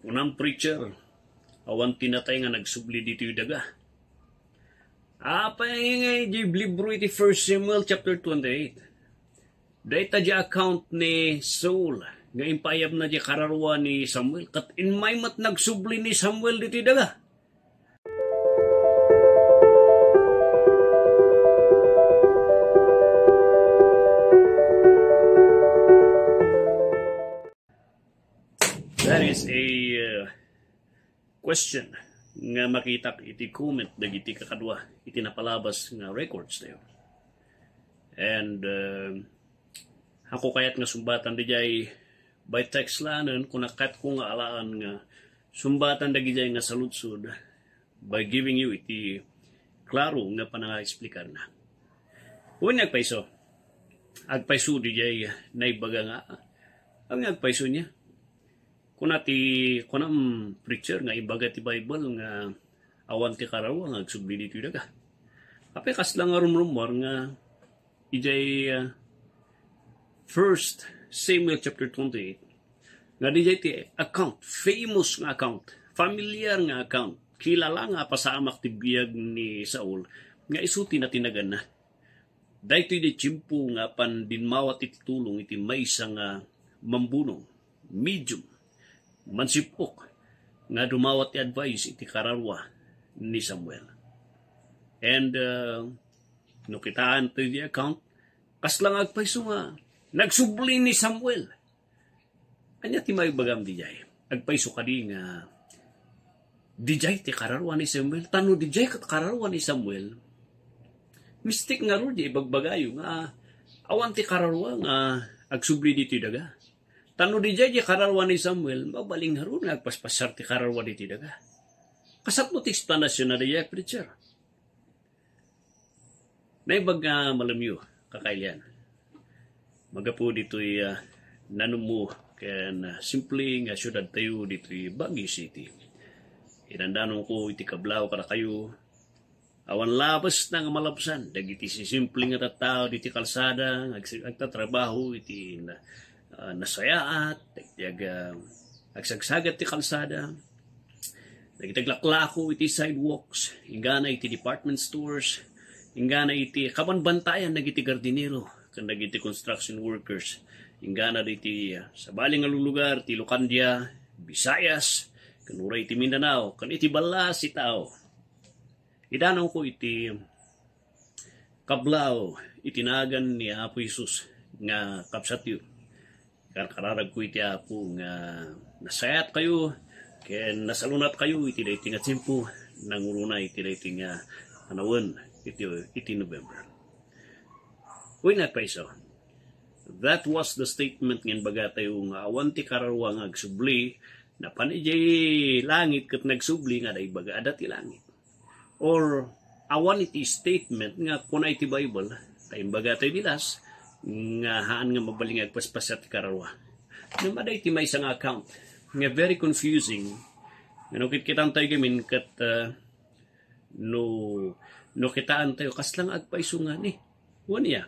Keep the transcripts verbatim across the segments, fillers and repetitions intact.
Kunam, preacher, awan ti natay nga nagsubli ditoy daga. Apay nga idiay libro iti First Samuel chapter twenty-eight. Dayta di account ni Saul nga impaayabna di kararua ni Samuel, ket immay met nagsubli ni Samuel ditoy daga. That is a uh, question nga makitak iti comment dagiti kakadua iti napalabas nga records tayo. And uh, ako kayat nga sumbatan dijay by text lanen, kuna kayat ko nga alaan nga sumbatan dagijay nga saludsod by giving you iti klaro nga panangaexplikarna. Wen nga agpayso, agpayso dijay naibaga nga, wen nga agpayso niya. Kuna ti, kunam, preacher, nga ibaga ti Bible nga awan ti kararua nga agsubli ditoy daga. Apay kasla nga rumrumor nga idiay uh, First Samuel chapter twenty-eight, nga didiay ti account, famous nga account, familiar nga account, kilala nga pasamak ti biag ni Saul, nga isu ti natinaganna. Daytoy di tiempo nga apan dinmawat iti tulong iti maysa nga mambunong, medium, mansipok, nga dumawat ti advice iti kararua ni Samuel. And uh, no kitaan ti account, kasla nga agpayso nga nagsubli ni Samuel. Ania ti maibagam dijay? Agpayso kadi nga dijay ti kararua ni Samuel? Tano dijay ket kararua ni Samuel, mistik nga rul di ibagbagayo nga awan ti kararua nga agsubli ditoy daga. Tano dijay di kararua ni Samuel, mabalin nga rul nga agpaspasiar ti kararua ditoy daga. Kasatno ti explanation na dijay, preacher? Naimbag nga malemyo, kakailian. Magapu ditoy uh, nanummo ken uh, simple nga siudad tayo ditoy Baguio City. Inandanonko iti kablaaw kadakayo. Awan labes na nga malabsan dagiti sisimple nga tattao diti kalsada nga agsi- agtatrabaho iti na, uh, nasayaat, dagiti ag, uh, agsagsagat ti kalsada. Dagiti aglaklako iti sidewalks, inggana iti department stores, inggana iti kabanbantayan dagiti gardinero ken dagiti construction workers, inggana dagiti sabali nga lulugar ti Lucandia, Visayas, ken uray iti Mindanao, ken iti ballasi tao. Idanonko iti kablaaw iti nagan ni Apo Jesus nga kabsatyo. Karkararagko iti Apo nga nasayaatkayo ken nasalunatkayo iti daytoy nga tiempo, nanguruna iti daytoy nga anawen iti, iti November. Wen agpayso, that was the statement nga imbagatayo nga awan ti kararua nga agsubli, napan idiay langit ket nagsubli nga adda ibaga adda ti langit. Or awan iti statement nga kuna iti Bible, ta imbagatayo bilas, nga haan nga mabalin nga agpaspasiar ti kararua. Ngem adda iti maysa nga account nga very confusing, nga no kitkitantayo gamin ket uh, no, no kitaantayo, kasla nga agpayso nga ni. Wen ya,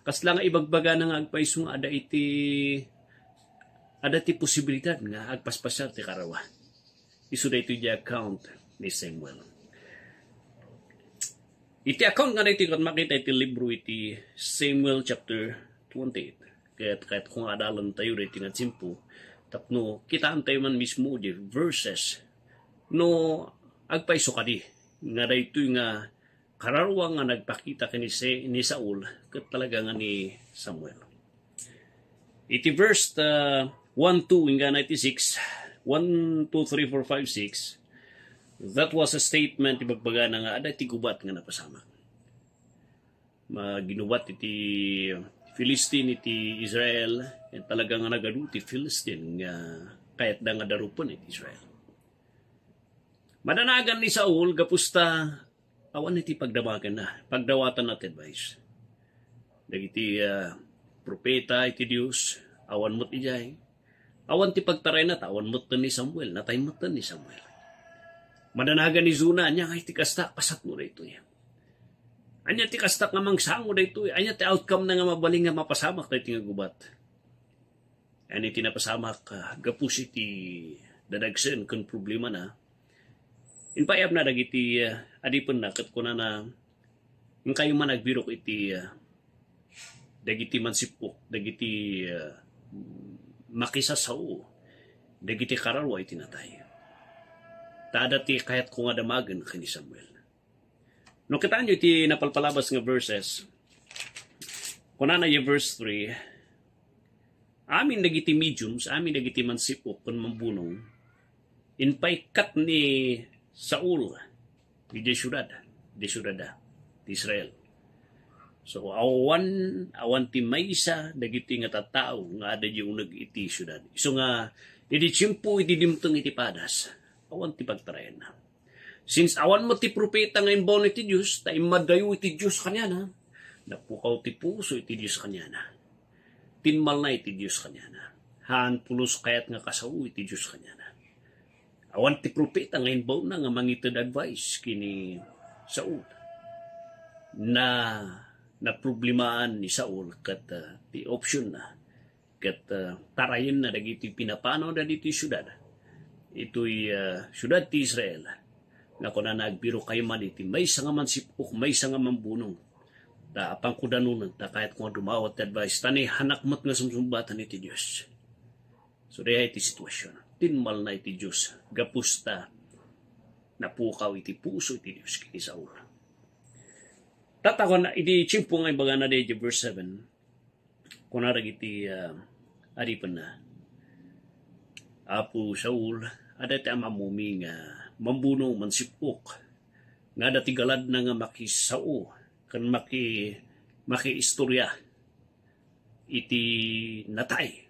kasla nga ibagbagana nga agpayso nga adda iti, adda ti posibilidad nga agpaspasiar ti kararua. Isu daytoy di account ni Samuel. Iti account nga daytoy ket makita iti libro iti Samuel chapter twenty-eight. Ket, ket kung adalentayo daytoy nga tiempo, tapno kitaantayo man mismo di verses no agpayso kadi nga daytoy nga kararua nga nagpakita ken ni Se-, ni Saul ket talaga nga ni Samuel. Iti verse uh, one, two, inggana iti six, one, two, three, four, five, six, that was a statement, ibagbagana nga adda ti gubat nga napasamak. Maginubat iti Philistine iti Israel, ket talaga nga nagadu ti Philistine nga kayatda nga darupen iti Israel. Madanagan ni Saul gapusta awan iti pagdamagenna, pagdawatanna ti advice. Dagiti uh, propeta iti Dios, awan met idiay. Awan ti pagtarayna ta awan metten ni Samuel, natay metten ni Samuel. Madanagan ni Zuna, ania nga iti kasta, kasatmo daytoy. Ania ti kasta nga mangsango daytoy? Ania ti outcome na nga mabalin nga mapasamak daytoy nga gubat? Ania ti napasamak uh, gapu iti dadagsen ken problemana, impayabna dagiti, ah, adipenna ket kunana, "Inkayo man agbirok iti, ah, dagiti mansip-ok, dagiti, ah, makisasao, dagiti kararua iti natay. Ta adda ti kayatko nga damagen," ken ni Samuel. No kitaenyo iti napalpalabas nga verses, kunana iti verse three, "Amin dagiti mediums, amin dagiti mansip-ok ken mambunong, inpaikkat ni Saul idiay siudad, idiay siudadda, ti Israel." So, awan, awan ti maysa dagiti nga tattao nga adda idiay uneg iti siudad. Isu nga, idi tiempo iti dimteng iti padas, awan ti pagtarayanna. Since awan met ti profeta nga imbaon iti Dios, ta immadayo iti Dios kaniana, napukaw ti puso iti Dios kaniana. Tinmalna iti Dios kaniana. Haan pulos kayat nga kasao iti Dios kaniana. Awan ti profeta nga imbaonna nga mangited advice ken ni Saul. Na, naproblemaan ni Saul ket, ah, ti option na ket, ah, tarayenna dagiti pinapanawda ditoy siudad, itoy, ah, siudad ti Israel, nga kunana, "Agbirokkayo man iti maysa nga mansip-ok, maysa nga mambunong. Ta apanko danonen, ta kayatko nga dumawat ti advice, ta nahanak met nga sumsumbatan iti Dios." So, dayta iti situasion. Tinmalna iti Dios, gapu ta napukaw iti puso iti Dios ken ni Saul. Tatagan, idi tiempo nga ibagana iti verse seven, kuna dagiti, ah, adipenna, "Apo Saul, adda ti amammomi nga mambunong, mansip-ok, nga adda ti galadna nga makisao ken maki-, makiistoria iti natay.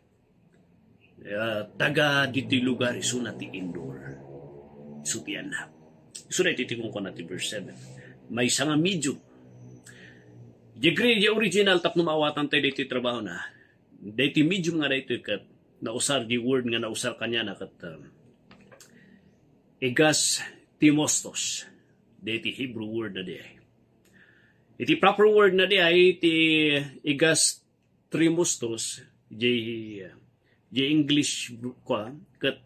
Ah, taga ditoy lugar isuna ti Endor." Isu ti annak. Isu daytoy ti kunkunana ti verse seven. Maysa nga medium. Degree, di original tapno maawatantayo daytoy trabahona. Daytoy medium nga daytoy ket nausar, di word nga nausar kaniana ket, um, egas timostos. Daytoy Hebrew word na diay. Iti proper word na diay, iti egas timostos, di, di English, kua, ket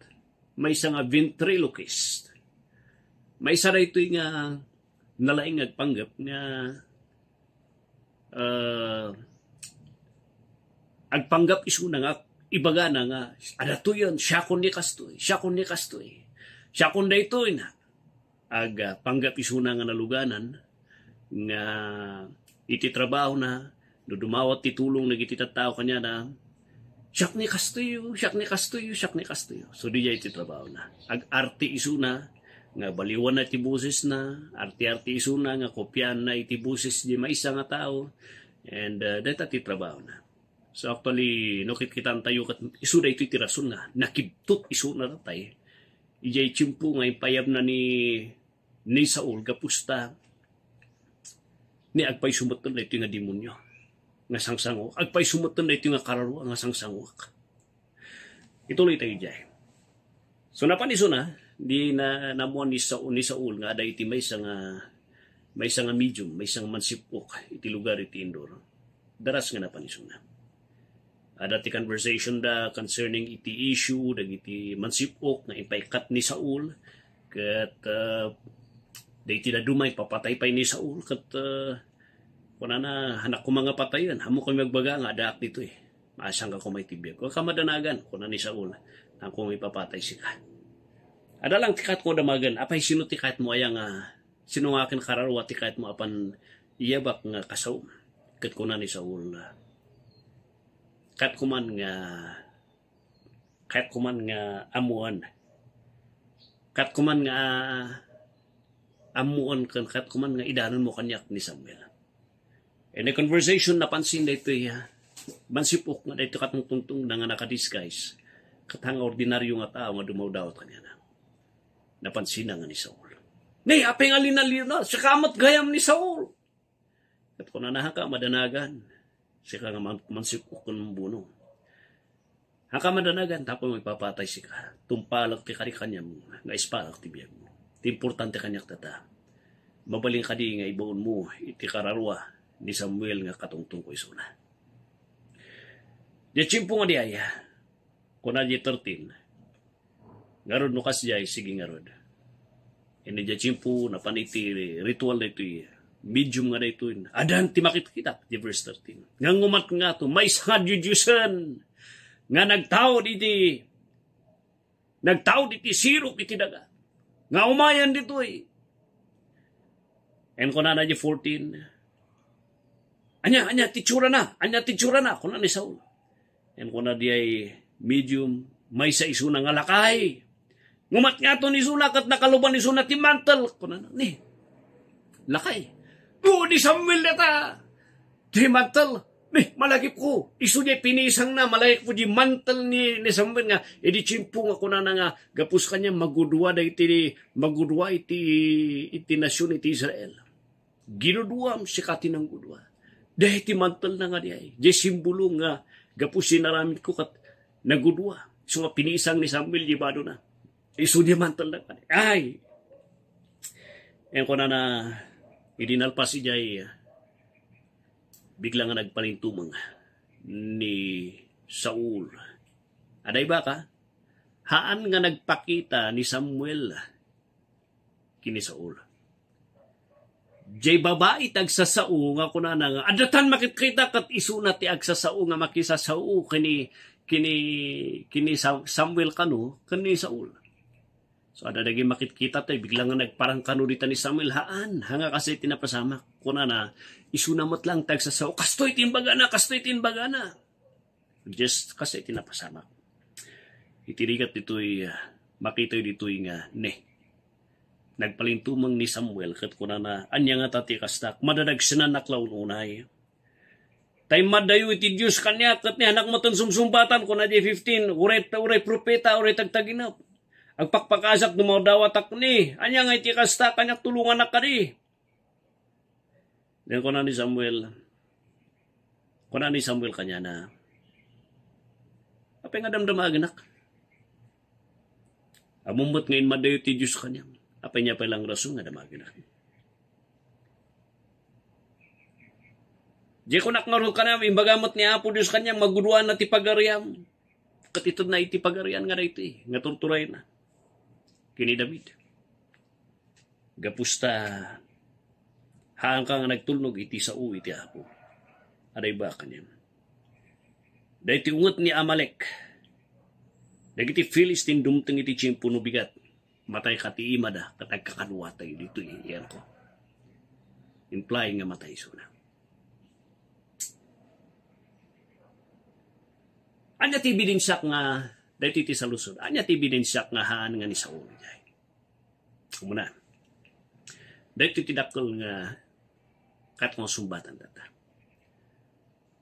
maysa nga ventriloquist. Maysa daytoy nga nalaing nga agpanggep nga, ah, agpanggep isuna nga ibagana nga, "Adatoyen, siakon ni kastoy, siakon ni kastoy, siakon daytoy," na. Agpanggep isuna nga naluganan nga iti trabahona, no dumawat ti tulong dagiti tattao kaniana, "Siak ni kastoyo, siak ni kastoyo, siak ni kastoyo." So, diay iti trabahona. Ag-arte isuna nga baliwanna iti bosesna, arte-arte isuna nga kopianna iti boses di maysa nga tao, and, uh, dayta ti trabahona. So, actually, no kitkitantayo ket isu daytoy ti rason nga nakibtot isuna tatay, idiay tiempo nga impayabna ni, ni Saul, gapu ta ni agpayso metten daytoy nga demonio nga sangsango, agpayso metten daytoy nga kararua nga sangsangoak. Ituloy tayo diay. So, napan isuna, di na, naammoan ni Saul, ni Saul nga adda iti maysa nga, maysa nga medium, maysa nga mansip-ok iti lugar iti Endor. Daras nga napan isuna. Adda ti conversation da concerning iti issue dagiti mansip-ok nga impaikkat ni Saul, ket, uh, daytoy dadduma ipapatay pay ni Saul, ket, uh, kunana, "Hanak koma nga patayen, ammok koma nga agbaga nga addaak ditoy. Maasangka koma iti biag." "Wen, kamadanagan," kuna ni Saul, "haanko nga ipapatay sika. Adda lang ti kayatko damagen, apay sino ti kayatmo aya nga, sino nga ken kararua ti kayatmo a pangiyabak nga kasaom?" Ket kuna ni Saul, "Kayatko man nga, kayatko man nga ammoen. Kayatko man nga ammoen ken kayatko man nga idanonmo kaniak ni Samuel." In a conversation, napansin daytoy, ah, mansip-ok nga daytoy katungtungtong na nga naka-disguise. Ket haan nga ordinaryo nga tao nga dumawdawat kaniana. Napansin na nga ni Saul. "Ni, apay nga linalina, sika met gayam ni Saul." Ket kunana, "Haanka madanagan, sika nga man-, mansip-ok ken mambunong. Haanka madanagan, tapno ipapatay sika. Tumpalek ti kari kaniam nga isparak ti biagmo. Ti importante kaniak dayta. Mabalin kadi nga ibaonmo iti kararua ni Samuel nga katungtungko isuna." Diay tiempo nga diay, kuna diay thirteen, Ngarud no kasdiay, sige ngarud. Iti diay tiempo, napan iti ritual daytoy, medium nga daytoy. Addan ti makitkitak, di verse thirteen. Ngem umat ngato, maysa nga diodiosem nga nagtaud iti, nagtaud iti sirok iti daga. Nga umayan ditoy. Ken kunana diay fourteen, "Ania, ania ti itsurana? Ania ti itsurana?" kuna ni Saul. Ken kuna diay medium, "Maysa isuna nga lakay. Ngem umat ngaton isuna ket nakaluban isuna ti mantel." Kunana, "Ni, lakay. Ni Samuel dayta ti mantel. Ni, malagipko. Isu diay pinisangna, malagipko diay mantel ni, ni Samuel nga, idi tiempo nga kunana nga, gapu kaniam, magudua dagiti, magudua iti, iti nasion iti Israel. Ginuduam, sika ti nanggudua. Dayta ti mantelna nga diay. Diay simbolo nga gapu iti inaramidko ket nagudua. Isu nga pinisang ni Samuel diay badona. Isu diay mantelna nga diay." Ay! Ken kunana, idi nalpas idiay, bigla nga nagpalintumeng ni Saul. Adda ibaka, haan nga nagpakita ni Samuel ken ni Saul. Diay babai ti agsasao nga kunana nga, "Adda tan makitkita ket isuna ti agsasao nga makisasao ken ni, ken ni, ken ni Sa-, Samuel kano ken ni Saul." So, adda dagiti makitkita tayo, bigla nga nagparang kano dita ni Samuel, "Haan, haan nga kastoy ti napasamak." Kunana, "Isuna met laeng ti agsasao." Kastoy ti imbagana, kastoy ti imbagana. Just kastoy ti napasamak. Iti rigat ditoy, ah, makitayo ditoy nga, ne. Nagpalintumeng ni Samuel ket kunana, "Ania ngata ti kastak? Madadagsenanak la unay. Ta immaddayo iti Dios kaniak, ket ni, haanak metten sumsumbatan," kuna diay fifteen, "uray, uray profeta, uray tagtaginep. Agpakpakaasak no madawatak ni. Ania nga iti kasta, kaniak tulonganak kadi." Then kuna ni Samuel, kuna ni Samuel kaniana, "Apay nga damdamagenak? Ammom met nga immaddayo ti Dios kaniam. Apay nga pay lang rason nga damagenak?" Diay kunak ngarud kaniam, imbaga met ni Apo Dios kaniam, "Maguduana ti pagariam." Ket itedna iti pagarian nga daytoy, nga turturayna ken ni David. Gapu ta, haanka nga nagtulnog iti sao iti Apo. Adda ibaka kaniam. Daytoy unget ni Amalek. Dagiti Philistine dumteng iti tiempo no bigat. Matay ka ti imada, ket agkakaduatayo ditoy, iyanko. Implying nga matay isuna. Ania ti ebidensiak nga, daytoy ti saludsod, ania ti ebidensiak nga haan nga ni Saul idiay? Umuna, daytoy ti dakkel nga kat nga sumbatan data.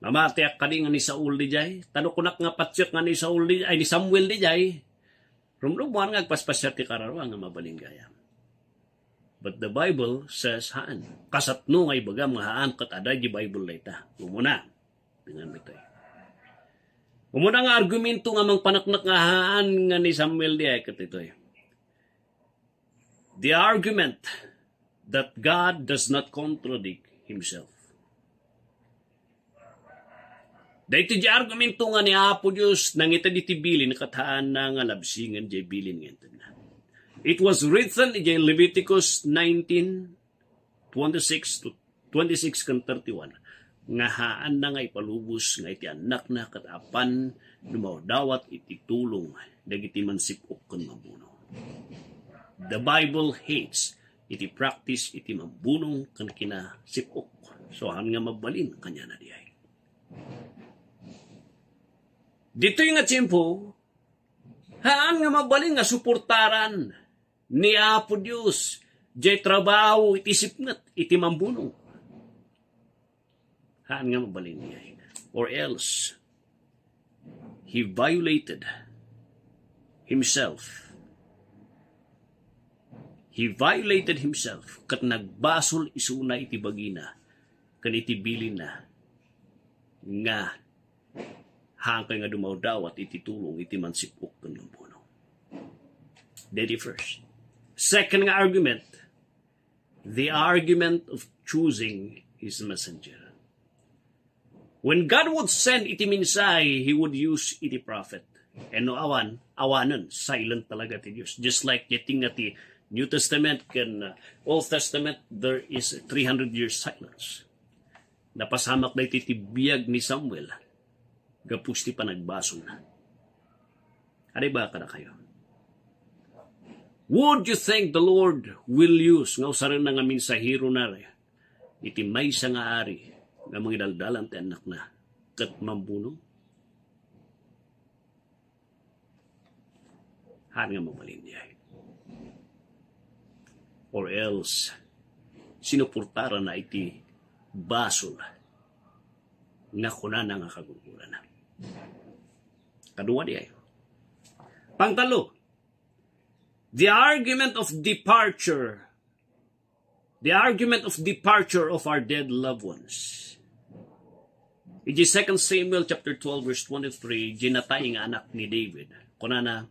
Mamatiak kadi nga ni Saul didiay? Tano kunak nga patiek nga ni Saul didiay, ay, ni Samuel didiay? Rumrumuar nga agpaspasiar ti kararua nga mabalin gayam. But the Bible says, haan. Kasatno nga ibagam nga haan ket adda di Bible dayta. Umuna. Dengan ditoy. Umuna nga argumento nga mangpaneknek nga haan nga ni Samuel diay ket itoy. The argument that God does not contradict himself. Daytoy di argumento nga ni Apo Dios nangited iti bilin ket haanna nga labsingen diay bilin nga intedna. It was written in Leviticus nineteen, twenty-six to twenty-six ken thirty-one, nga haanna nga ipalubos nga iti annakna ket apan dumawdawat iti tulong dagiti mansip-ok ken mambuno. The Bible hates iti practice iti mambunong ken kinasip-ok. So, haan nga mabalin kaniana diay. Ditoy nga tiempo, haan nga mabalin nga suportaran ni Apo Dios diay trabaho iti sipnget iti mambunong. Haan nga mabalin diay. Or else, he violated himself. He violated himself. Ket nagbasol isuna iti bagina ken iti bilinna nga haanka nga dumawdawat iti tulong iti mansip-ok ken mambuno. That is first. Second nga argument, the argument of choosing his messenger. When God would send iti mensahe, he would use iti prophet. And no awan, awanen, silent talaga ti Dios. Just like getting nga ti New Testament ken, uh, Old Testament, there is three hundred years silence. Napasamak daytoy ti biag ni Samuel gapu ti panagbasolna. Adi ba kadakayo? Would you think the Lord will use nga usarenna nga mensahero na iti maysa nga ari nga mangidaldalan ti annakna ket mambuno? Haan nga mabalin diay. Or else, sinuportarana iti basol nga kunana nga kagurgurana. Kadua diay. Pangtallo, the argument of departure. The argument of departure of our dead loved ones. Iti Second Samuel chapter twelve, verse twenty-three, iti natay nga anak ni David. Kunana,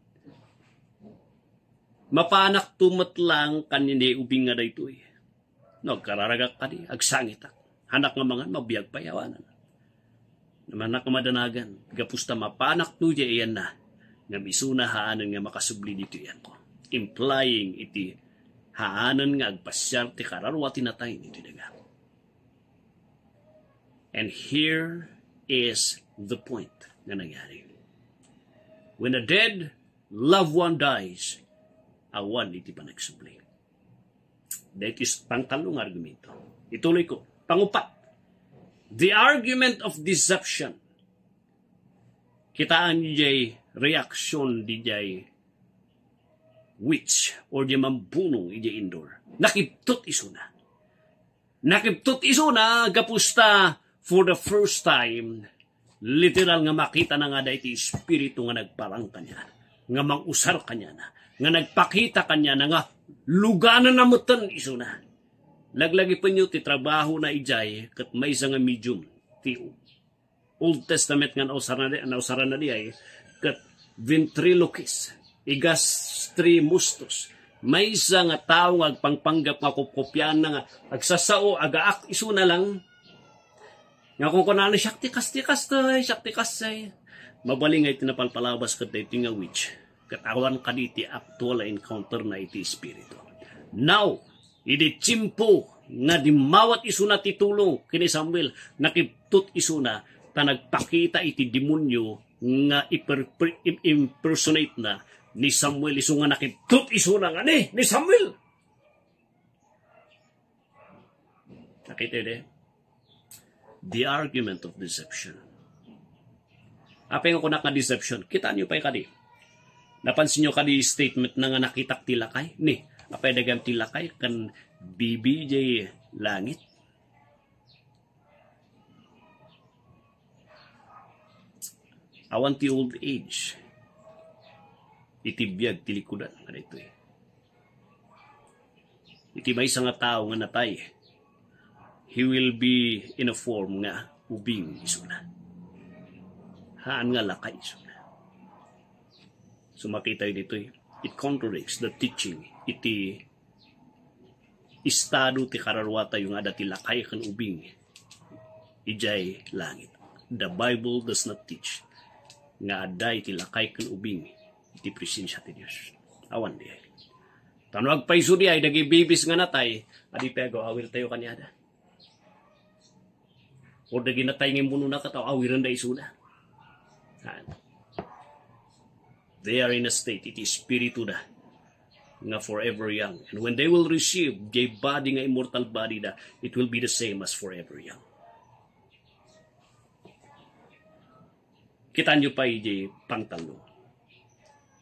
"Mapaanakto met lang ken ni ubing nga daytoy. No, agkararagak kadi, agsangitak. Hanak nga mangan, mabiag pay awanan. Hanak nga madanagan, gapu ta mapaanakto diay iyanna, ngem isuna haanen nga makasubli ditoy iyanko." Implying iti haanen nga agpasiar ti kararua ti natay ditoy daga. And here is the point nga nangyari. When a dead loved one dies, awan iti panagsubli. That is pangtallo nga argumento. Ituloy ko. Pangupat, the argument of deception. Kitaan diay reaksyon diay witch or diay mambunong idiay indoor. Nakibtot isuna. Nakibtot isuna gapu ta for the first time, literal nga makitana nga adda iti espiritu nga nagparang kaniana, nga mangusar kaniana, nga nagpakita kaniana nga lugananna metten isuna. Laglagipenyo ti trabahona idiay ket maysa nga medium ti Old Testament nga nausaran, nausaran na diay, ket ventriloquist, igastri mustos. Maysa nga tao nga agpangpanggep nga kopkopianna nga agsasao, agaak isuna lang. Nga kunkunana, "Siak ti kas, ti kas, tay, siak ti kas, tay." Mabalin nga iti napalpalabas ket daytoy nga witch. Ket awan kadi ti actual a encounter na iti espiritu. Now, idi tiempo nga dimmawat isuna ti tulong ken ni Samuel, nakibtot isuna ta nagpakita iti demonio nga iper-, im-, impersonate na ni Samuel, isu nga nakibtot isuna nga ni, ni Samuel. Nakita idi? The argument of deception. Apay nga kunak nga deception? Kitaenyo pay kadi. Napansinyo kadi statement na nga nakitak ti lakay? Ni, apay dagam ti lakay ken bibi diay langit? Awan ti old age iti biag ti likudan nga daytoy. Iti maysa nga tao nga natay, he will be in a form nga ubing isuna. Haan nga lakay isuna. So makitayo ditoy, it contradicts the teaching iti estado ti kararuatayo nga adda ti lakay ken ubing idiay langit. The Bible does not teach nga adda iti lakay ken ubing iti presensia ti Dios. Awan diay. Ta no agpayso diay, dagiti bibis nga natay, adi pay agaw-awirtayo kaniada. Or dagiti natay nga immunona ket aw-awirenda isuna. Haan. They are in a state, iti espiritu da nga forever young. And when they will receive the body nga immortal body da, it will be the same as forever young. Kitanyo pay di pangtallo.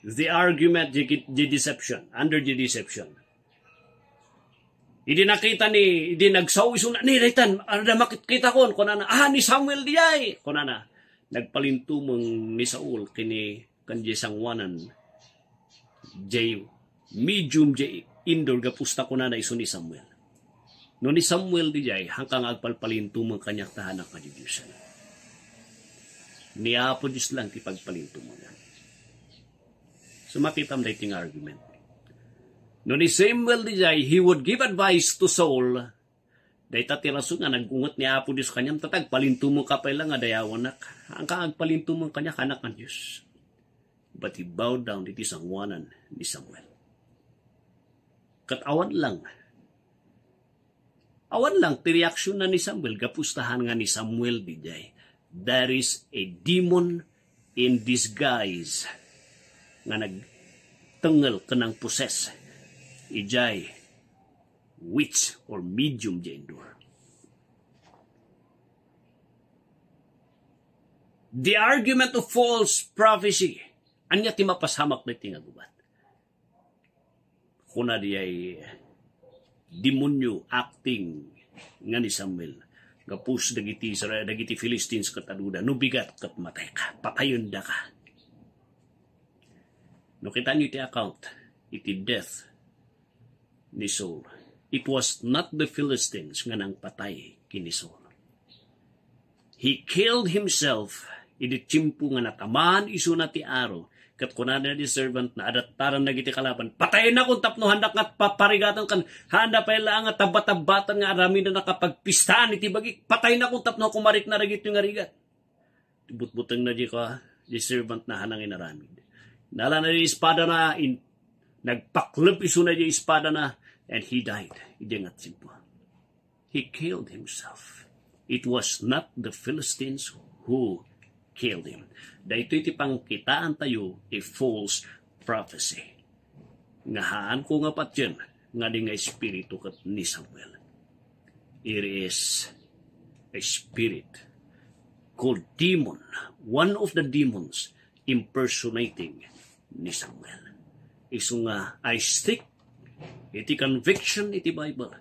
The argument, the, the deception, under the deception. Idi nakita ni, idi nagsao isuna, "Ni, daytan, adda makitkitakon," kunana, "Ah, ni Samuel diay," kunana. Nagpalintumeng ni Saul kini, ken diay sangoanan, diay medium diay indoor gapu ta kunana isu ni Samuel. No ni Samuel diay, haanka nga agpalpalintumeng kaniak ta haanak nga didiosen. Ni Apo Dios lang ti pagpalintumengan. So, makitam daytoy nga argument. No ni Samuel diay, he would give advice to Saul, dayta ti rason nga nag-unget ni Apo Dios kaniam, ta agpalintumengka pay la nga dayawanak. Haanka agpalintumeng kaniak, anak nga Dios. But he bowed down iti sangoanan ni Samuel. Ket awan lang, awan lang ti reaksyon na ni Samuel, gapu ta haan nga ni Samuel diay, there is a demon in disguise nga nagtengngel ken nangposes idiay witch or medium diay Endor. The argument of false prophecy. Ania ti mapasamak daytoy nga gubat? Kuna diay demonyo acting nga ni Samuel, gapu dagiti Israel, dagiti Philistines ket aduda, "No bigat ket matayka, patayendaka." No kitaenyo iti account iti death ni Saul, it was not the Philistines nga nangpatay ken ni Saul. He killed himself idi tiempo nga natamaan isuna ti arrow, ket kunana iti servant na, adattaran dagiti kalaban, "Patayennakon tapno haandak nga paparigaten ken haanda pay laeng nga tabatabbatan nga aramiden a kapagpistaan iti bagik. Patayennakon tapno kumarikna dagitoy nga rigat." Butbutengna diay ka, diay servant na haan nga inaramid. Nalana diay espadana, in, nagpakleb isuna diay espadana, and he died. Idiay nga tiempo, he killed himself. It was not the Philistines who killed him. Daytoy ti pangkitaentayo a false prophecy. Nga haanko nga patien nga adi nga espiritu ket ni Samuel. It is a spirit called demon, one of the demons impersonating ni Samuel. Isu nga I stick iti conviction iti Bible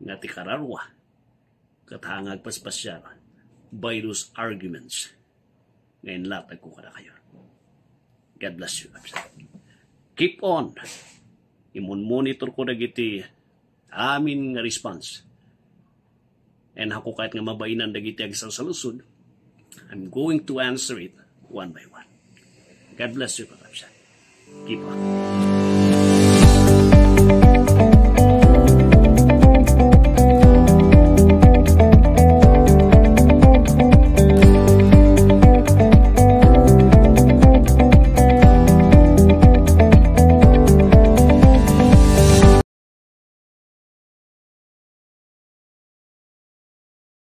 nga ti kararua ket haan nga agpaspasiar by those arguments nga inlatagko kadakayo. God bless you, kabsat. Keep on. Imun-monitor ko dagiti amin nga response. And ako kayat nga mabainan dagiti agsalsalusod, I'm going to answer it one by one. God bless you, kakabsat. Keep on.